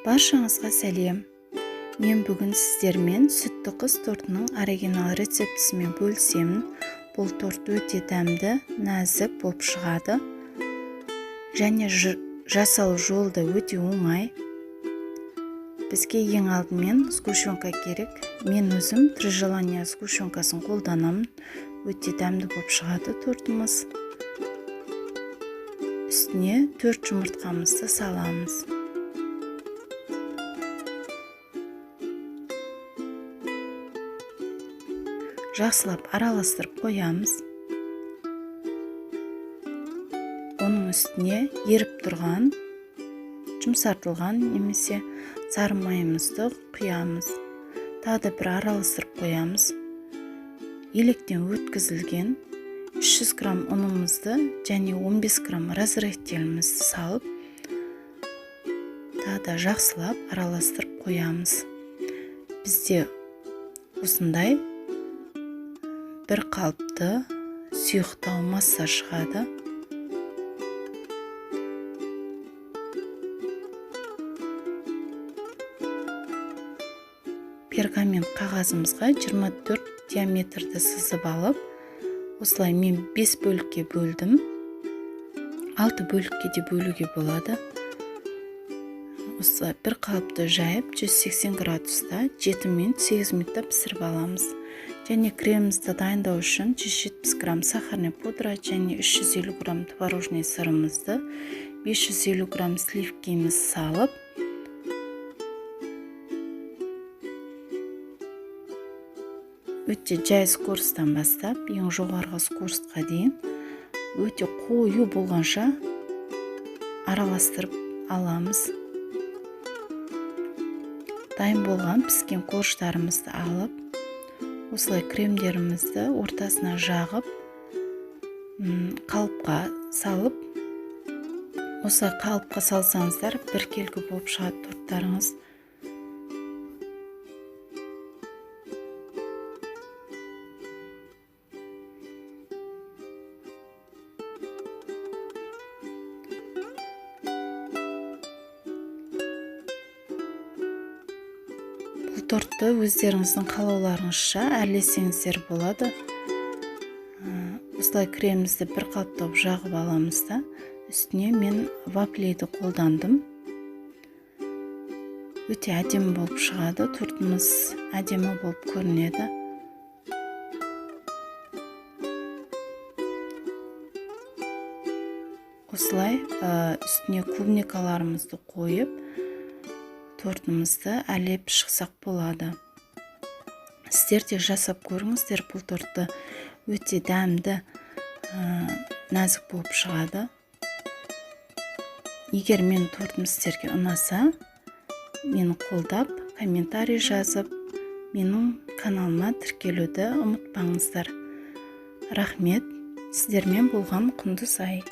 Баршаңызға сәлем. Мен бүгін сіздермен сүтті қыз тортының оригинал рецептісімен бөлісемін. Бұл торт өте дәмді, нәзік болып шығады. Және жасалу жолы да өте оңай. Бізге ең алдымен сгущенка керек. Мен өзім Три желания сгущенкасын қолданамын. Өте дәмді болып шығады тортымыз. Үстіне 4 жұмыртқамызды саламыз. Жақсылап араластырып қоямыз. Оның үстіне еріп тұрған, жұмсартылған немесе сары майымызды құямыз. Тағы да бір араластырып қоямыз. Електен өткізілген 300 грамм ұнымызды және 15 грамм разрыхителімізді салып, тағы да жақсылап араластырып қоямыз. Бізде осындай бір қалыпты сұйықтау масса шығады. Пергамент қағазымызға 24 диаметрді сызып алып, осылай мен 5 бөлікке бөлдім. 6 бөлікке де бөлуге болады. Осылай бір қалыпты жайып 180 градуста 7 минут, 8 минутта пісіріп аламыз. Және кремімізді дайындау үшін 170 грамм сахарный пудра және 350 грамм творожный сырымызды, 550 грамм сливкиміз салып, өте жай скоростьтан бастап ең жоғарғы скоростьқа дейін өте қою болғанша араластырып аламыз. Дайын болған піскен коржтарымызды алып, осылай кремдерімізді ортасына жағып, қалыпқа салып, осылай қалыпқа салсаңыздар біркелкі болып шығады торттарыңыз. Бұл тортты өздеріңіздің қалауларыңызша әрлесеңіздер болады. Осылай кремімізді бір қалыптап жағып аламыз да, үстіне мен вафлиді қолдандым. Өте әдемі болып шығады, тортымыз әдемі болып көрінеді. Осылай үстіне клубникаларымызды қойып, тортымызды әрлеп шықсақ болады. Сіздер де жасап көріңіздер, бұл тортты өте дәмді, нәзік болып шығады. Егер менің тортым сіздерге ұнаса, мені қолдап, комментарий жазып, менің каналыма тіркелуді ұмытпаңыздар. Рахмет, сіздермен болған Құндыз Ай.